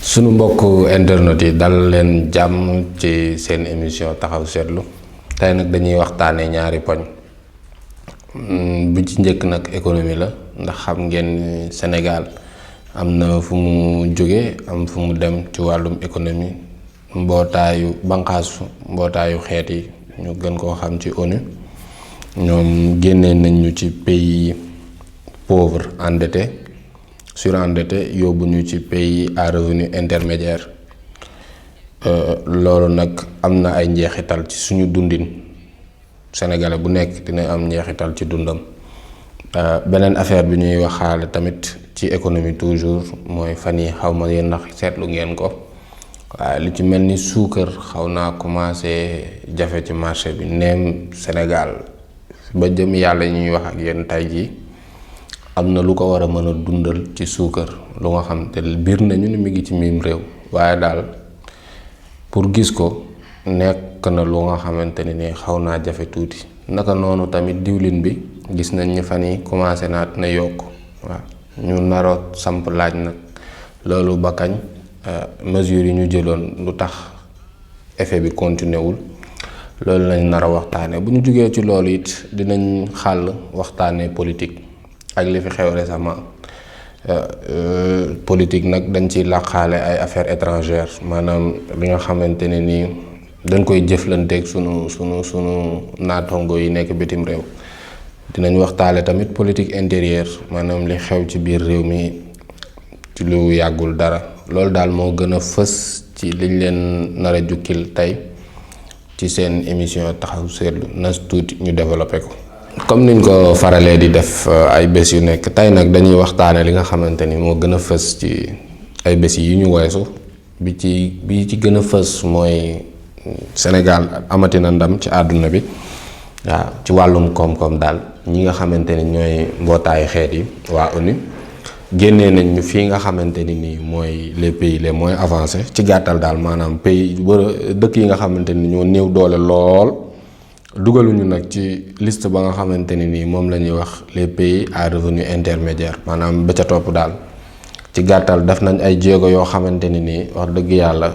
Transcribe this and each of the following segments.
sunu mbokk internet yi dal leen jàmm ci seen émission taxaw seetlu tey nag dañuy waxtaanee ñaari poñ bu ci njëkk nag économie la ndax xam ngeen Sénégal am na fu mu jóge am fu mu dem ci wàllum économie mbootaayu xeet yi ñu gën koo xam ci ONU ñoom génnee nañ ñu ci pays pauvre endetté surendetté yóbbu ñu ci pays à revenu intermédiaire loolu nag am na ay njeexital ci suñu dundin sénégalais bu nekk dina am njeexital ci dundam beneen affaire bi ñuy waxaale tamit ci économie toujours mooy fan yi xaw ma yéen ndax seetlu ngeen ko waaye lu ci mel ni suukar xaw naa commencé jafe ci marché bi neem Sénégal ba jëm yàlla ñuy wax ak yéen tey jii am na lu ko war a mën a dundal ci suukar lu nga xam te biir nañu ni mi ngi ci miim réew waaye daal pour gis ko nekk na lu nga xamante ni xaw naa jafe tuuti naka noonu tamit diwlin bi gis nañ ni fan yi commencé naat na yokk waaw ñu naroo samp laaj nag loolu ba kañ mesures yi ñu jëloon lu tax effet bi continué wul loolu lañ nar a waxtaane bu ñu jógee ci loolu it dinañ xàll waxtaane politique ak li fi xew récemment politique nag dañ ci làqaale ay affaires étrangères maanaam li nga xamante ne nii dañ koy jëflanteeg sunu naatongo yi nekk bitim réew dinañ waxtaale tamit politique intérieure maanaam li xew ci biir réew mi ci lu yàggul dara loolu daal moo gën a fës ci liñ leen nar a jukkil tey ci seen émission taxaw seetlu nas tuuti ñu développé ko comme niñ ko faralee di def ay bés yu nekk tey nag dañuy waxtaane li nga xamante ni moo gën a fës ci ay bés yi ñu weesu bi ci gën a fës mooy Sénégal amatina ndam ci àdduna bi waaw ci wàllum koom-koom daal ñi nga xamante ni ñooy mbootaayu xeet yi waa ONU génnee nañ ñu fii nga xamante ni nii mooy les pays les moins avancés ci gàttal daal maanaam pays dëkk yi nga xamante ni ñoo néew doole lool dugaluñu nag ci liste ba nga xamante ni nii moom la ñuy wax les pays à revenu intermédiaire maanaam ba ca topp daal ci gàttal def nañ ay jéego yoo xamante ni nii wax dëgg yàlla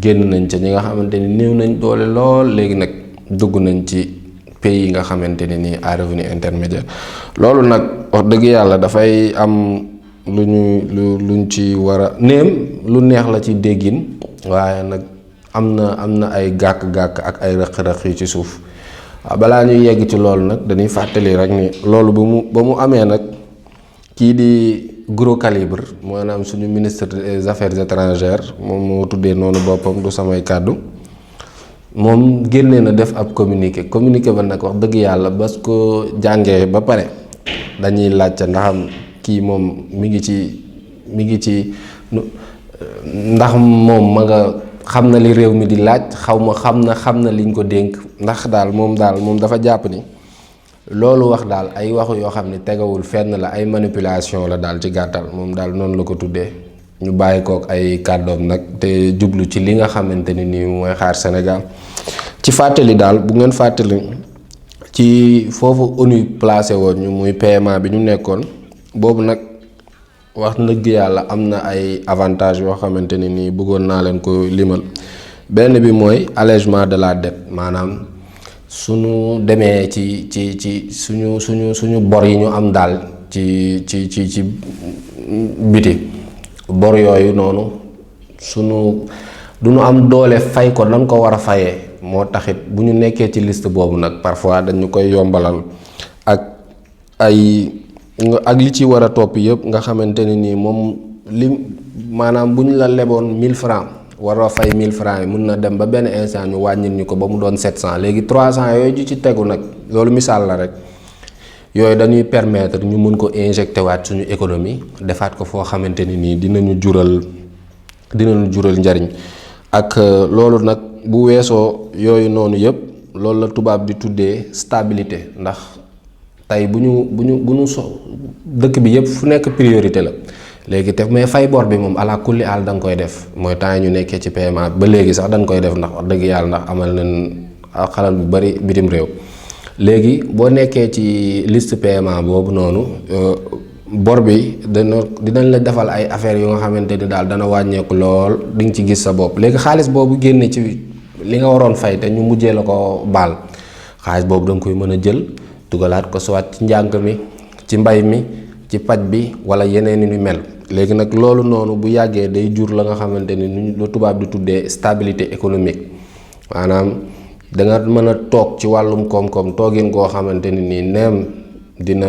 génn nañ ca ñi nga xamante ni néew nañ doole lool léegi nag dugg nañ ci pays yi nga xamante ni nii à revenu intermédiaire loolu nag wax dëgg yàlla dafay am luñ ci war a néem lu neex la ci déggin waaye nag am na ay gàkk-gàkk ak ay rëq-rëq yu ci suuf waaw balaa ñuy yegg ci loolu nag dañuy fàttali rek ni loolu ba mu amee nag kii di gros calibre maanaam suñu ministre des affaires étrangères moom moo tuddee noonu boppam du samay kàddu moom génnee na def ab communiqué ba nag wax dëgg yàlla bas ko jàngee ba pare dañuy laajte ndaxam kii moom mi ngi ci ndax moom ma nga xam na li réew mi di laaj xam na liñ ko dénk ndax daal moom dafa jàpp ni loolu wax daal ay waxu yoo xam ne tegawul fenn la ay manipulation la daal ci gàttal moom daal noonu la ko tuddee ñu bàyyi kook ay kàddoom nag te jublu ci li nga xamante ni nii mooy xaar Sénégal ci fàttali daal bu ngeen fàttali ci foofu ONU placé woon ñu muy PMA bi ñu nekkoon boobu nag wax dëgg yàlla am na ay avantages yoo xamante ni nii bëggoon naa leen ko limal benn bi mooy allègement de la dette maanaam suñu demee ci suñu bor yi ñu am daal ci biti bor yooyu noonu du ñu am doole fay ko nan ko war a fayee moo taxit bu ñu nekkee ci liste boobu nag parfois dañu koy yombalal ak li ci war a topp yëpp nga xamante ne nii moom maanaam bu ñu la leboon 1000 francs war a fay 1000 francs yi mun na dem ba benn instant ñu wàññil ñu ko ba mu doon 700 léegi 300 yooyu ju ci tegu nag loolu misaal la rek yooyu dañuy permettre ñu mun ko injecté waat suñu économie defaat ko foo xamante ni nii dinañu jural njariñ ak loolu nag bu weesoo yooyu noonu yëpp loolu la tubaab di tuddee stabilité ndax tey bu ñu dëkk bi yëpp fu nekk priorité la léegi te mais fay bor bi moom ala kulli àll da nga koy def mooy temps yi ñu nekkee ci PMA ba léegi sax dañ koy def ndax wax dëgg yàlla ndax amal nañ xalal bu bari bitim réew léegi boo nekkee ci liste paiement boobu noonu bor bi dinañ la defal ay affaires yu nga xamante ni daal dana wàññeeku lool di nga ci gis sa bopp. léegi xaalis boobu génne ci li nga waroon fay te ñu mujjee la ko baal xaalis boobu da nga koy mën a jël dugalaat ko soit ci njàng mi ci mbay mi ci paj bi wala yeneen ni mel. léegi nag loolu noonu bu yàggee day jur la nga xamante ni lu tubaab di tuddee stabilité économique maanaam da nga mën a toog ci wàllum koom-koom toogin koo xamante ni nii neem dina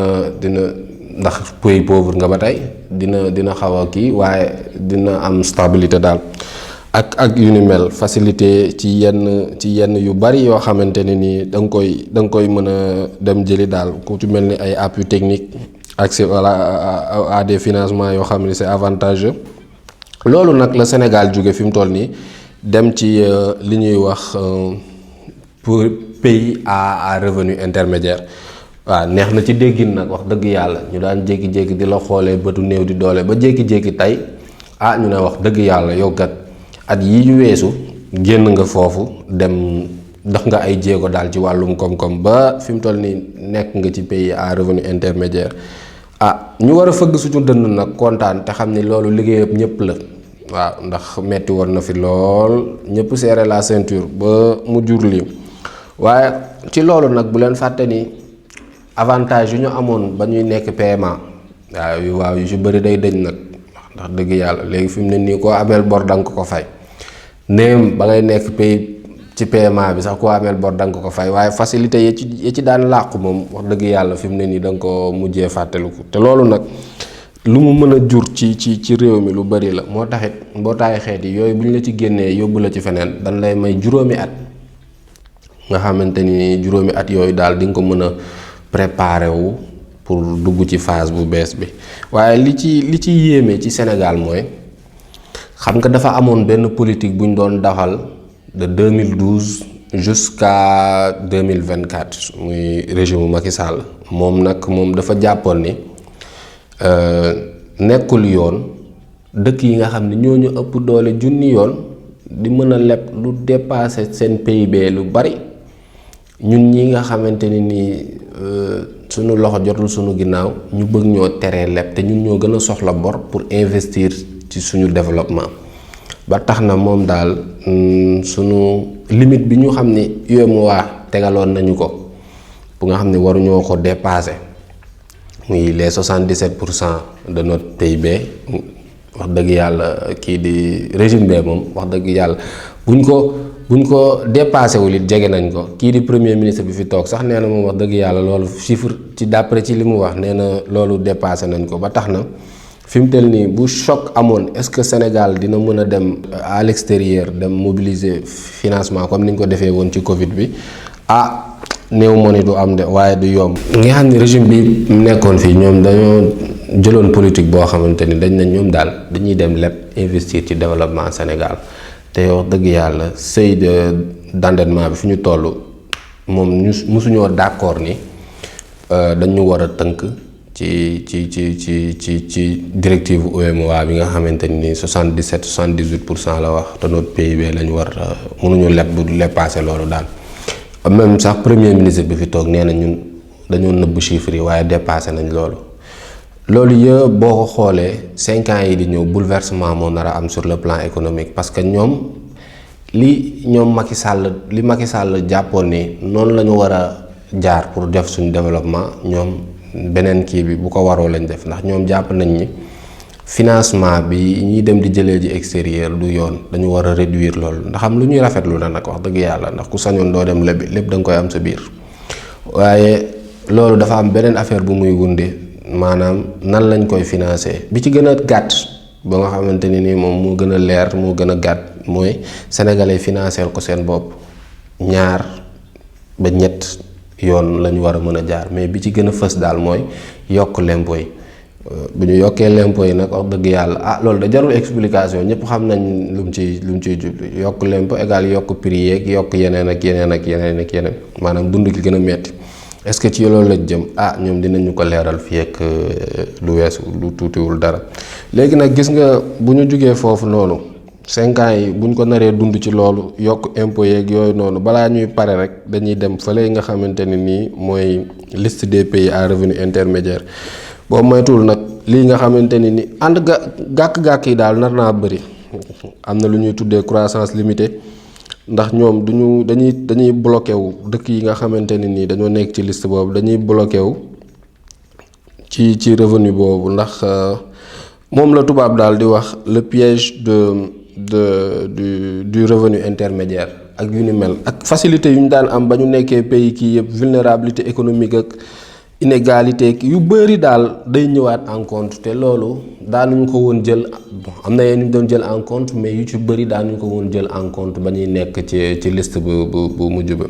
ndax pays pauvre nga ba tey dina xaw a kii waaye dina am stabilité daal ak yu ni mel facilité ci yenn yu bari yoo xamante ne nii da nga koy mën a dem jëli daal ku ci mel ni ay appui technique accès à des financements yoo xam ne c'est avantageux. loolu nag la Sénégal jóge fi mu toll nii dem ci li ñuy wax pour pays à revenu intermédiaire. waaw neex na ci déggin nag wax dëgg yàlla ñu daan jékki-jékki di la xoolee bëtu néew di doole ba jékki-jékki tey ñu ne wax dëgg yàlla yow kat at yi ñu weesu génn nga foofu dem dox nga ay jéego daal ci wàllum koom-koom ba fi mu toll nii nekk nga ci pays à revenu intermédiaire. ñu war a fëgg suñu dënn nag kontaan te xam ni loolu liggéeyam ñëpp la waaw ndax metti woon na fi lool ñëpp serré la ceinture ba mu jur lii waaye ci loolu nag bu leen fàtte ni avantage yu ñu amoon ba ñuy nekk PMA waaw yu ci bëri day dëñ nag ndax dëgg yàlla léegi fi mu ne nii koo ameel bor da nga ko fay néem ba ngay nekk pays ci PMA bi sax koo ameel bor da nga ko fay waaye facilité yi ci daan làqu moom wax dëgg yàlla fi mu ne nii da nga ko mujjee fàttaliku te loolu nag lu mu mën a jur ci réew mi lu bari la moo taxit mbootaayu xeet yi yooyu bu ñu la ci génnee yóbbu la ci feneen dañ lay may juróomi at nga xamante ni juróomi at yooyu daal di nga ko mën a préparé wu pour dugg ci phase bu bees bi. waaye li ci yéeme ci Sénégal mooy xam nga dafa amoon benn politique bu ñu doon doxal de 2012 jusqu'à 2024 muy régime Macky Sall moom dafa jàppoon ni nekkul yoon dëkk yi nga xam ne ñooñu ëpp doole junni yoon di mën a leb lu dépasser seen PIB lu bari ñun ñi nga xamante ni nii sunu loxo jotul sunu ginnaaw ñu bëgg ñoo teree leb te ñun ñoo gën a soxla bor pour investir ci suñu développement. ba tax na moom daal sunu limite bi ñu xam ni UEMOA tegaloon nañu ko bu nga xam ne waruñoo ko dépasser muy les 77% de notre PIB wax dëgg yàlla kii di régime bi moom wax dëgg yàlla buñ ko dépassé wul it jege nañ ko kii di premier ministre bi fi toog sax nee na moom wax dëgg yàlla loolu chiffre ci d'après ci li mu wax nee na loolu dépassé nañ ko ba tax na fi mu tel nii bu choc amoon est-ce que Sénégal dina mën a dem à l'extérieur dem mobiliser financement comme ni ñu ko defee woon ci Covid bi néew moo ni du am de waaye du yomb. nga xam ne régime bi nekkoon fii ñoom dañoo jëloon politique boo xamante ni dañ nañ ñoom daal dañuy dem lépp investir ci développement Sénégal te wax dëgg yàlla seuil d'endettement bi fi ñu toll moom ñu musuñoo d'accord ni dañu war a tënk ci directive UEMOA bi nga xamante ni 78% la wax te notre PIB lañu war mënuñu leb bu dépasser loolu daal. même sax premier ministre bi fi toog nee na ñun dañoo nëbb chiffres yi waaye dépassé nañ loolu yëpp boo ko xoolee 5 ans yi di ñëw bouleversement moo nar a am sur le plan économique parce que li Macky Sall jàppoon ni noonu la ñu war a jaar pour def suñu développement ñoom beneen kii bi bu ko waroo lañ def ndax ñoom jàpp nañ ni financement bi ñuy dem di jëlee ji extérieur du yoon dañu war a réduire loolu ndax am lu ñuy rafetlu na nag wax dëgg yàlla ndax ku sañoon doo dem lépp da nga koy am sa biir waaye loolu dafa am beneen affaire bu muy wunde maanaam nan lañ koy financer bi ci gën a gàtt ba nga xamante ni nii moom moo gën a leer moo gën a gàtt mooy sénégalais financer ko seen bopp 2 ba 3 yoon lañu war a mën a jaar mais bi ci gën a fës daal mooy yokk l'impôt yi bu ñu yokkee l'impôt yi nag wax dëgg yàlla loolu da jarul explication ñëpp xam nañ lu mu ciy jublu yokk l'impôt égal yokk prix yeeg yokk yeneen maanaam dund gi gën a metti est-ce que ci loolu lañ jëm ñoom dinañu ko leeral fii ak lu weesu lu tuutiwul dara léegi nag gis nga bu ñu jugee foofu noonu 5 ans yi buñ ko naree dund ci loolu yokk impôt yeeg yooyu noonu balaa ñuy pare rek dañuy dem fële nga xamante ne nii mooy liste des pays à revenu intermédiaire boo moytuwul nag lii nga xamante ni ni ànd gàkk-gàkk yi daal nar naa bëri. am na lu ñuy tuddee croissance limitée ndax ñoom dañuy bloqué wu dëkk yi nga xamante ne nii dañoo nekk ci liste boobu dañuy bloqué wu ci revenu boobu ndax moom la tubaab daal di wax le piège du revenu intermédiaire ak yu ni mel ak facilité yu ñu daan am ba ñu nekkee pays kii yëpp vulnérabilité économique ak inégalité yu bëri daal day ñëwaat en compte te loolu daanuñu ko woon jël am na yéen ñu doon jël en compte mais yu ci bëri daanuñu ko woon jël en compte ba ñuy nekk ci liste bu mujj ba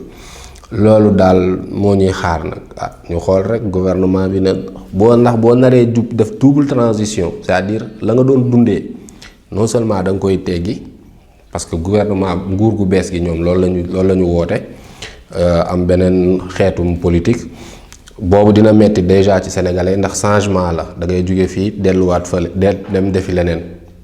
loolu daal moo ñuy xaar nag ñu xool rek gouvernement bi ne boo naree def double transition c'est-à-dire la nga doon dundee non seulement da nga koy teggi parce que gouvernement nguur gu bees gi ñoom loolu la ñu woote am beneen xeetum politique boobu dina metti déjà ci sénégalais ndax changement la da ngay jóge fii delluwaat fële dem defi leneen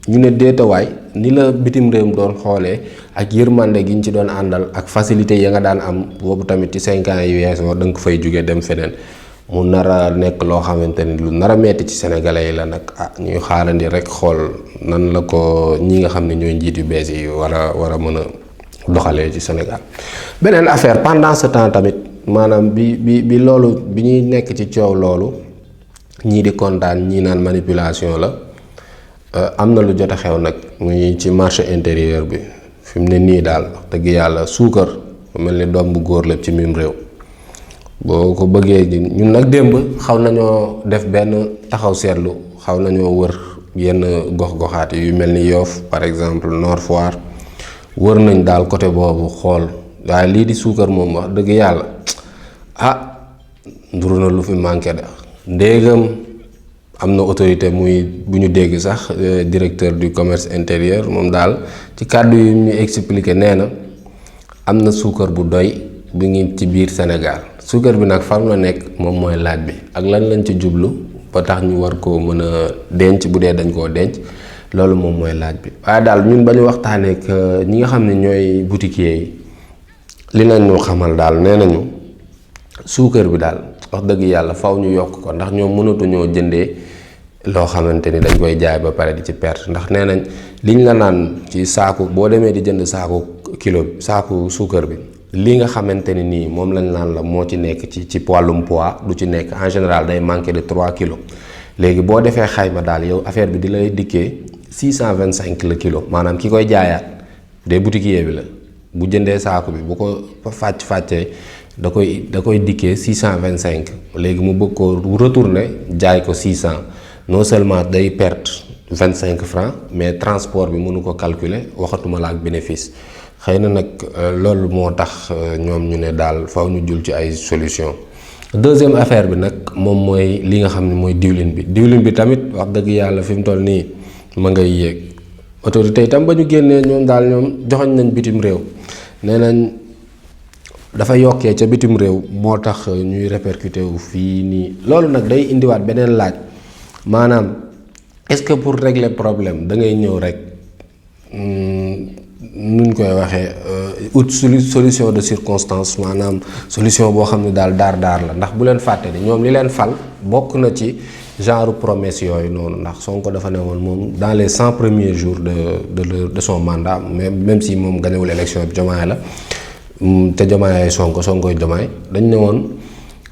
ñu ne déetawaay ni la bitim réew doon xoolee ak yërmande gi ñu ci doon àndal ak facilité ya nga daan am boobu tamit ci 5 ans yi weesoo da nga ko fay jóge dem feneen mu nar a nekk loo xamante ni lu nar a metti ci sénégalais yi la nag ñuy xaarandi rek xool nan la ko ñi nga xam ne ñooy njiit yu bees yi war a mën a doxalee ci Sénégal. beneen affaire pendant ce temps tamit maanaam bi loolu bi ñuy nekk ci coow loolu ñii di kontaan ñii naan manipulation la am na lu jot a xew nag muy ci marché intérieur bi fi mu ne nii daal wax dëgg yàlla suukar mel ni doom bu góor la ci mim réew. boo ko bëggee ñun nag démb xaw nañoo def benn taxaw seetlu xaw nañoo wër yenn gox-goxaat yu mel ni Yoff par exemple Nord Foire wër nañ daal côté boobu xool waaye lii di suukar moom wax dëgg yàlla nduru na lu fi manqué da ndéegam am na autorité muy bu ñu dégg sax directeur du commerce intérieur moom daal ci kàddu yi ñu expliqué nee na am na suukar bu doy bu ngi ci biir Sénégal suukar bi nag fan la nekk moom mooy laaj bi ak lan lañ ci jublu ba tax ñu war koo mën a denc bu dee dañ koo denc loolu moom mooy laaj bi waaye daal ñun ba ñu waxtaanee ak ñi nga xam ne ñooy boutiquiers yi li nañ ñu xamal daal nee nañu suukar bi daal wax dëgg yàlla faw ñu yokk ko ndax ñoom mënatuñoo jëndee loo xamante ni dañ koy jaay ba pare di ci perte ndax nee nañ liñ la naan ci saaku boo demee di jënd saaku suukar bi li nga xamante ni nii moom lañ naan la moo ci nekk ci wàllum poids du ci nekk en général day manqué de 3 kilos léegi boo defee xayma daal yow affaire bi di lay dikkee 625 le kilo maanaam ki koy jaayaat des boutiquier bi la bu jëndee saaku bi bu ko fàccee da koy dikkee 625 léegi mu bëgg ko retourner jaay ko 600 non seulement day perte 25 francs mais transport bi mënu ko calculer waxatuma la ak bénéfice xëy na nag loolu moo tax ñoom ñu ne daal faw ñu jul ci ay solution deuxième affaire bi nag moom mooy li nga xam ne mooy diwlin bi tamit wax dëgg yàlla fi mu toll nii ma ngay yéeg autorité itam ba ñu génnee ñoom daal ñoom joxoñ nañ bitim réew nee nañ dafa yokkee ca bitim réew moo tax ñuy répercuté wu fii nii loolu nag day indiwaat beneen laaj maanaam est-ce que pour régler problème da ngay ñëw rek nuñ koy waxee ut solution de circonstance maanaam solution boo xam ne daal daar la ndax bu leen fàtte ni ñoom li leen fal bokk na ci genre promesse yooyu noonu ndax Sonko dafa ne woon moom dans les 100 premiers jours de son mandat même si moom gañewul élection bi Diomaye la te Diomaye Sonkoy Diomaye dañ ne woon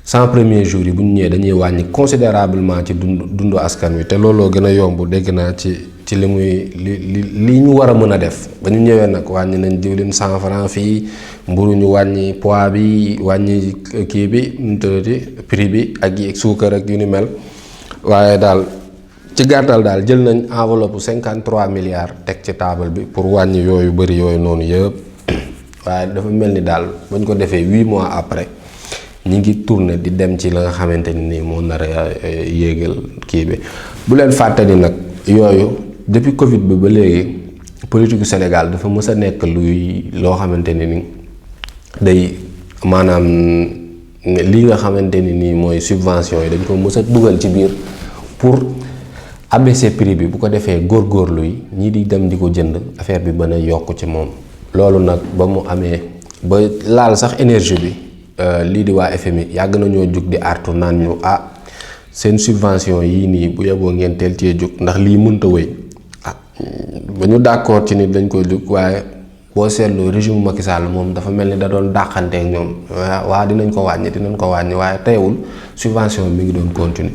100 premiers jours yi bu ñu ñëwee dañuy wàññi considérablement ci dundu askan wi te looloo gën a yomb dégg naa ci li ñu war a mën a def ba ñu ñëwee nag wàññi nañ diwlin 100 francs fii mburu ñu wàññi poids bi wàññi kii bi nu tuddati prix bi ak suukar ak yu ni mel waaye daal ci gàttal daal jël nañ enveloppe 53 milliards teg ci table bi pour wàññi yooyu bëri yooyu noonu yëpp waaye dafa mel ni daal bañ ko defee 8 mois après ñi ngi tourné di dem ci la nga xamante ni moo nar a yéegal kii bi bu leen fàtte ni nag yooyu depuis Covid bi ba léegi politique Sénégal dafa mës a nekk loo xamante ni day maanaam li nga xamante ni mooy subvention yi dañ ko mës a dugal ci biir pour abaisser prix bi bu ko defee góorgóorlu yi ñii di dem di ko jënd affaire bi mën a yokk ci moom. loolu nag ba mu amee ba laal sax énergie bi lii di waa FMI yàgg nañoo jug di artu naan ñu seen subvention yii nii bu yeboo ngeen teel cee jug ndax lii mënta wëy ba ñu d'accord ci ni dañ koy jug waaye boo seetloo régime Macky Sall moom dafa mel ni da doon dàqante ak ñoom waa dinañ ko wàññi waaye teewul subvention mi ngi doon continuer.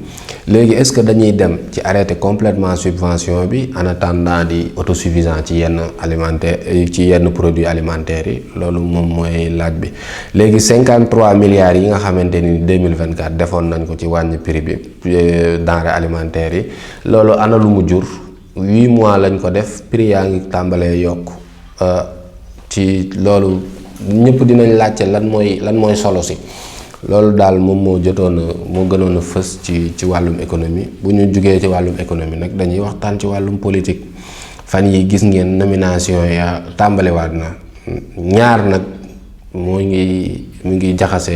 léegi est-ce que dañuy dem ci arrêter complètement subvention bi en attendant di autosuffisant ci yenn produits alimentaires yi loolu moom mooy laaj bi. léegi 53 milliards yi nga xamante ni 2024 defoon nañ ko ci wàññi prix bi denrées alimentaires yi loolu ana lu mu jur 8 mois lañ ko def prix yaa ngi tàmbalee yokk. ci loolu ñëpp dinañ laajte lan mooy solo si loolu daal moom moo gënoon a fës ci wàllum économie. bu ñu jugee ci wàllum économie nag dañuy waxtaan ci wàllum politique. fan yi gis ngeen nomination ya tàmbaliwaat na ñaar nag mu ngi jaxase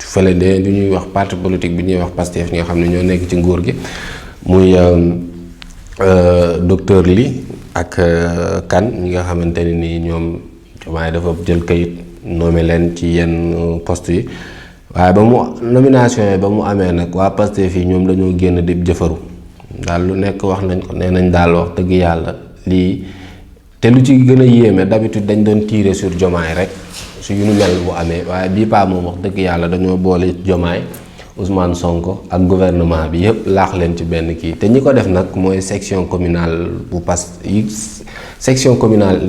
fële de lu ñuy wax parti politique bi ñuy wax Pastef ñi nga xam ne ñoo nekk ci nguur gi muy docteur Ly ak kan ñi nga xamante ne ni ñoom Diomaye dafa jël kayit nommé leen ci yenn poste yi waaye ba mu nomination yi ba mu amee nag waa Pastef yi ñoom dañoo génn di jëfaru daal lu nekk wax nañ ko nee nañ daal wax dëgg yàlla lii te lu ci gën a yéeme d'habitude dañ doon tirer sur Diomaye rek su yu nu mel bu amee waaye bii paa moom wax dëgg yàlla dañoo boole Diomaye Ousmane Sonko ak gouvernement bi yëpp laax leen ci benn kii te ñi ko def nag mooy section communale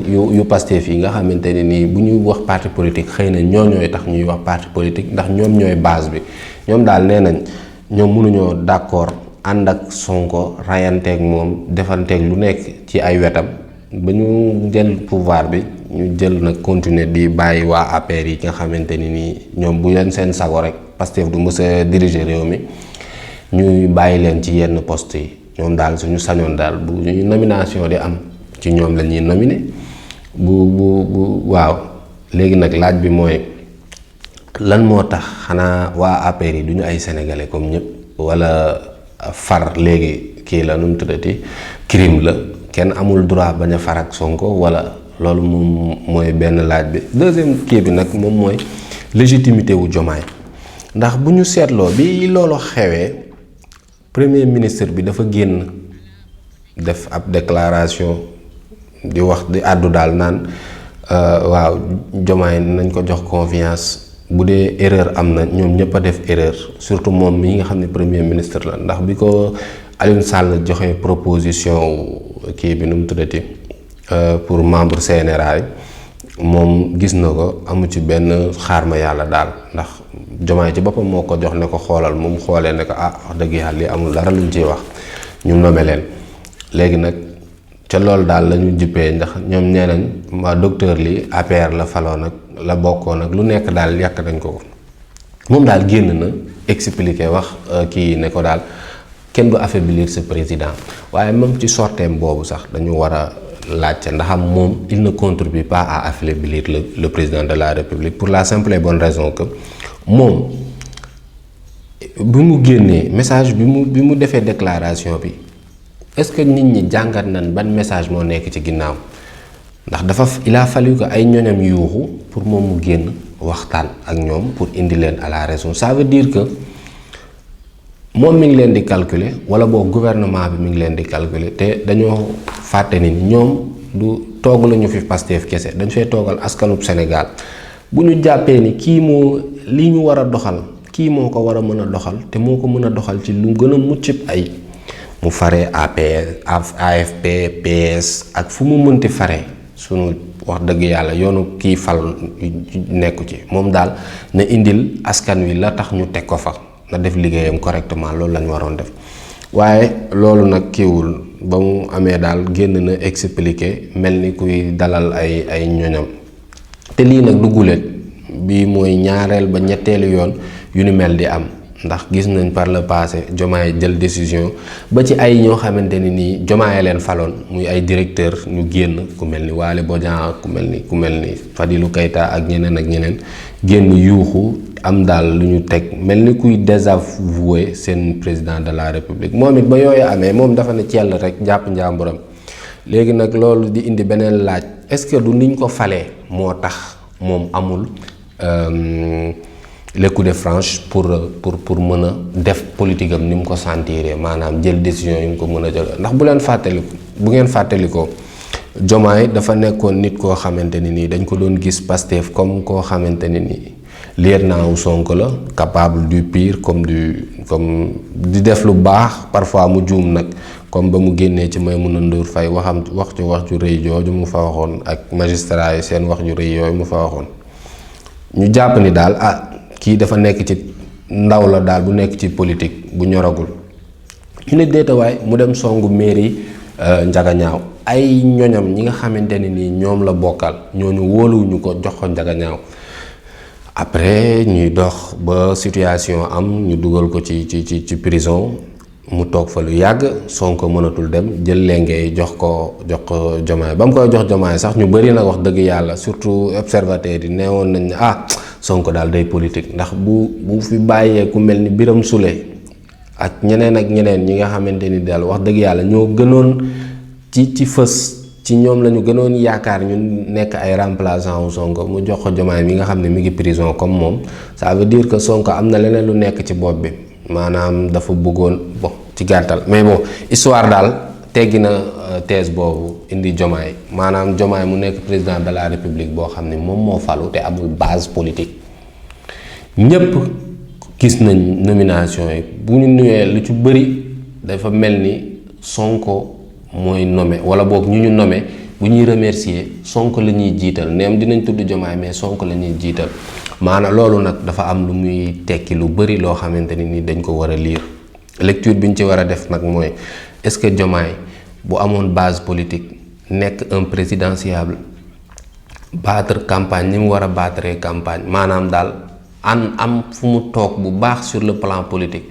yu Pastef yi nga xamante ne nii bu ñuy wax parti politique xëy na ñooy tax ñuy wax parti politique ndax ñoom ñooy base bi ñoom daal nee nañ ñoom mënuñoo d'accord ànd ak Sonko rayanteeg moom defanteeg lu nekk ci ay wetam ba ñu jël pouvoir bi ñu jël nag continuer di bàyyi waa APR yi nga xamante ni nii ñoom bu leen seen sago rek Pastef du mës a diriger réew mi ñuy bàyyi leen ci yenn poste yi ñoom daal suñu sañoon daal bu ñu nomination di am ci ñoom la ñuy nominer bu waaw léegi nag laaj bi mooy lan moo tax xanaa waa APR yi du ñu ay sénégalais comme ñëpp wala far léegi kii la nu mu tuddati crime la kenn amul droit bañ a far ak Sonko wala loolu moom mooy benn laaj bi. deuxième kii bi nag moom mooy légitimité wu Diomaye ndax bu ñu seetloo bi loolu xewee premier ministre bi dafa génn def ab déclaration di wax di àddu daal naan waaw Diomaye nañ ko jox confiance bu dee erreur am na ñoom ñëpp a def erreur surtout moom mi nga xam ne premier ministre la ndax bi ko Aliou Sall joxe proposition kii bi nu mu tuddati pour membre CNRA moom gis na ko amu ci benn xaar ma yàlla daal ndax Diomaye ci boppam moo ko jox ne ko xoolal moom xoolee ne ko wax dëgg yàlla li amul dara luñ ciy wax ñu nommé leen léegi nag ca loolu daal la ñu jippee ndax ñoom nee nañ waa docteur Ly APR la faloo nag la bokkoon nag lu nekk daal yàq nañ ko moom daal génn na expliquer wax kii ne ko daal kenn du affaiblir ce président waaye même ci sorteem boobu sax dañu war a laajte ndaxam moom il ne contribue pas à affaiblir le président de la République pour la simple et bonne raison que moom bi mu génnee message bi mu defee déclaration bi est-ce que nit ñi jàngat nañ ban message moo nekk ci ginnaaw ndax il a fallu que ay ñoñam yuuxu pour moom mu génn waxtaan ak ñoom pour indi leen à la raison ça veut dire que moom mi ngi leen di calculer wala boo gouvernement bi mi ngi leen di calculer te dañoo fàtte ni ñoom du toog lañu fi Pastef kese dañ fay toogal askanub Sénégal bu ñu jàppee ni kii moo li ñu war a doxal kii moo ko war a mën a doxal te moo ko mën a doxal ci lu gën a mucc ay mu faree AFP PS ak fu mu mënti faree sunu wax dëgg yàlla yoonu kii fal nekku ci moom daal na indil askan wi la tax ñu teg ko fa na def liggéeyam correctement loolu lañ waroon def waaye loolu nag kiiwul ba mu amee daal génn na expliquer mel ni kuy dalal ay ñoñam te lii nag du guléet bii mooy ñaareel ba ñetteelu yoon yu ni mel di am ndax gis nañ par le passé Diomaye jël décision ba ci ay ñoo xamante ni nii Diomaye leen faloon muy ay directeur ñu génn ku mel ni Waly Bodian ku mel ni Fadilou Keita ak ñeneen génn yuuxu am daal lu ñu teg mel ni kuy désavouer seen président de la république moom it ba yooyu amee moom dafa ne ciel rek jàpp njàmburam. léegi nag loolu di indi beneen laaj est-ce que du niñ ko falee moo tax moom amul le coup de franche pour mën a def politique am ni mu ko sentiree maanaam jël décision yi mu ko mën a jël ndax bu ngeen fàttalikoo Diomaye dafa nekkoon nit koo xamante ni nii dañ ko doon gis Pastef comme koo xamante ni nii lieutenant wu Sonko la capable du pire comme di def lu baax parfois mu juum nag comme ba mu génnee ci Maïmouna Ndour Faye wax ju rëy jooju mu fa waxoon ak magistrat yi seen wax ju rëy yooyu mu fa waxoon ñu jàpp ni daal kii dafa nekk ci ndaw la daal bu nekk ci politique bu ñoragul ñu ne déetawaay mu dem songu mairie Njagañaaw ay ñoñam ñi nga xamante ne nii ñoom la bokkal ñooñu wóoluwuñu ko jox ko Njagañaaw après ñuy dox ba situation am ñu dugal ko ci prison mu toog fa lu yàgg Sonko mënatul dem jël lengee jox ko Diomaye ba mu koy jox Diomaye sax ñu bëri nag wax dëgg yàlla surtout observateurs yi neewoon nañ ne Sonko daal day politique ndax bu fi bàyyee ku mel ni Birame Souleye ak ñeneen ñi nga xamante ni daal wax dëgg yàlla ñoo gënoon ci fës ci ñoom la ñu gënoon yaakaar ñu nekk ay remplaçant wu Sonko mu jox ko Diomaye mi nga xam ne mi ngi prison comme moom ça veut dire que Sonko am na leneen lu nekk ci bopp bi maanaam dafa bëggoon ci gàttal mais histoire daal teggi na thèse boobu indi Diomaye maanaam Diomaye mu nekk président de la république boo xam ne moom moo falu te amul base politique ñépp gis nañ nomination yi bu ñu nuyee lu ci bëri dafa mel ni Sonko mooy nommé wala boog ñu nommé bu ñuy remercier Sonko la ñuy jiital neem dinañ tudd Diomaye mais Sonko la ñuy jiital maanaam loolu nag dafa am lu muy tekki lu bëri loo xamante ni dañ ko war a lire lecture bi ñu ci war a def nag mooy est-ce que Diomaye bu amoon base politique nekk un présidentiable battre campagne ni mu war a battre campagne maanaam daal am fu mu toog bu baax sur le plan politique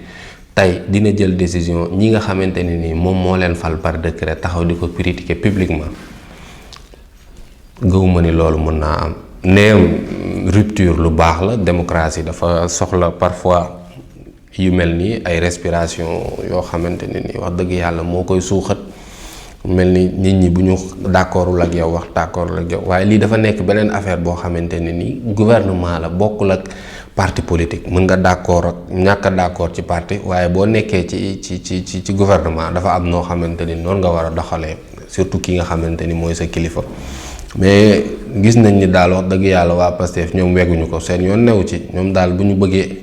tey dina jël décision ñi nga xamante ne ni moom moo leen fal par décret taxaw di ko critiquer publiquement gëwuma ni loolu mën naa am néew rupture lu baax la démocratie dafa soxla parfois yu mel nii ay respiration yoo xamante ne ni wax dëgg yàlla moo koy suuxat mel ni nit ñi bu ñu d'accordul ak yow wax d'accordul ak yow waaye lii dafa nekk beneen affaire boo xamante ne ni gouvernement la bokkul ak parti politique mën nga d'accord ak ñàkk a d'accord ci parti waaye boo nekkee ci gouvernement dafa am noo xamante ni noonu nga war a doxalee surtout ki nga xamante ni mooy sa kilifa mais gis nañ ni daal wax dëgg yàlla waa Pastef ñoom weguñu ko seen yoon newu ci ñoom daal bu ñu bëggee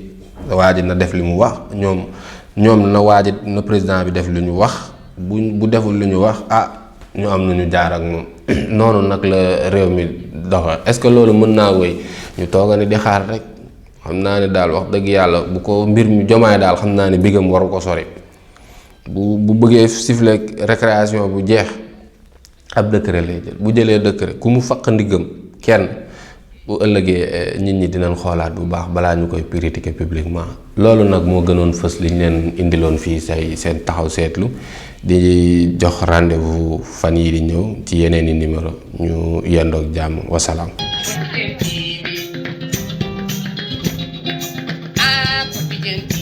waa ji na def li mu wax ñoom na président bi def li ñu wax bu deful lu ñu wax ñu am na ñu jaar ak moom noonu nag la réew mi doxa est-ce que loolu mën naa wéy ñu tooga ni di xaar rek xam naa ne daal wax dëgg yàlla bu ko mbir mi Diomaye daal xam naa ne bigam waru ko sori bu bëggee siffler récréation bu jeex ab décret lay jël bu jëlee décret ku mu faq ndiggam kenn bu ëllëgee nit ñi dinañ xoolaat bu baax balaa ñu koy critiquer publiquement loolu nag moo gënoon fës liñ leen indiloon fii seen taxaw seetlu di jox rendez-vous fan yi di ñëw ci yeneen i numéro ñu yendoog jàmm wasalaam. Quotidienne TV.